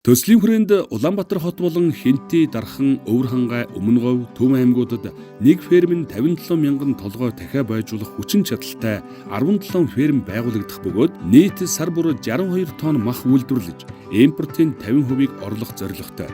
Төслийн хүрээнд Улаанбаатар хот болон Хэнти, Дархан, Өвөрхангай, Өмнөговь, Төв аймагуудад нэг ферм нь 57 мянган толгой дахиа бойжуулах хүчин чадалтай 17 ферм байгуулагдах бөгөөд нийт сар бүр 62 тонн мах үйлдвэрлэж импортын 50%-ийг орлох зорилготой.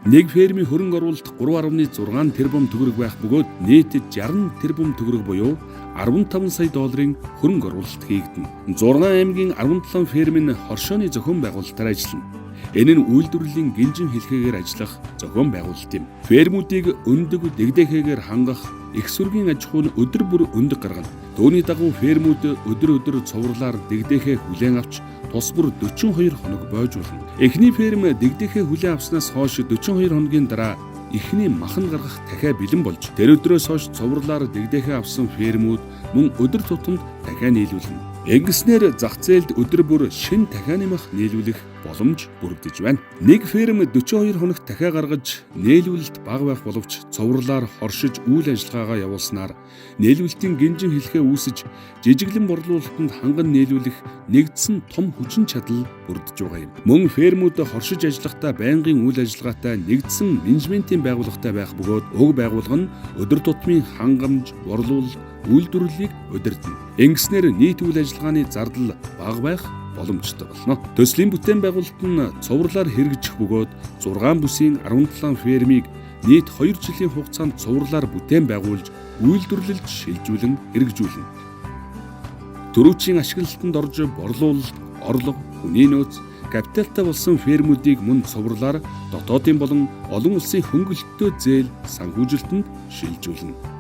Нэг фермийн хөрөнгө оруулалт 3.6 тэрбум төгрөг байх бөгөөд нийт 60 тэрбум төгрөг буюу 15 сая долларын хөрөнгө оруулалт хийгдэнэ. 6 аймгийн 17 ферм нь хоршооны зохион байгуулалтаар ажиллана. Энэ нь үйлдвэрлэлийн гинжин хэлхээгээр ажиллах зохион байгуулалт юм. Фермүүдийг өндөг дэгдэхэгээр хангах их сүргийн аж ахуй нь өдөр бүр өндөг гаргана. Түүний дагуу фермүүд өдөр өдөр цувралаар дэгдэхээ хүлээн авч тус бүр 42 хоног бойжуулна. Эхний ферм дэгдэхээ хүлээн авснаас хойш 42 хоногийн дараа эхний махан гаргах дахиа бэлэн болж тэр өдрөөс хойш цувралаар дэгдэхээ авсан фермүүд мөн өдөр тутамд дахиа нийлүүлнэ. Ингэснээр зах зээлд өдөр бүр шинэ дахианы мах нийлүүлэх боломж бүрдэж байна. Нэг ферм 42 хоногт дахиа гаргаж нийлүүлэлт бага байх боловч цувралаар хоршиж үйл ажиллагаагаа явуулснаар нийлүүлэлтийн гинжин хэлхээ үүсэж жижиглэн борлуулалтанд ханган нийлүүлэх нэгдсэн том хүчин чадал бүрдэж байгаа юм. Мөн фермүүд хоршиж ажиллахдаа байнгын үйл ажиллагаатай нэгдсэн менежментийн байгууллагатай байх бөгөөд уг байгууллага нь өдөр тутмын хангамж, борлуулалт, үйлдвэрлэлийг удирдана. Ингэснээр нийт үйл ажиллагааны зардал бага байх боломжтой болно. Төслийн бүтээн байгуулалт нь цувралаар хэрэгжих бөгөөд 6 бүсийн 17 фермийг нийт 2 жилийн хугацаанд цувралаар бүтээн байгуулж үйлдвэрлэлд шилжүүлэн хэрэгжүүлнэ. Түрүүчийн ашиглалтанд орж борлуулалт, орлого, хүний нөөц, капиталтай болсон фермүүдийг мөн цувралаар дотоодын болон олон улсын хөнгөлөлттэй зээл санхүүжилтэнд шилжүүлнэ.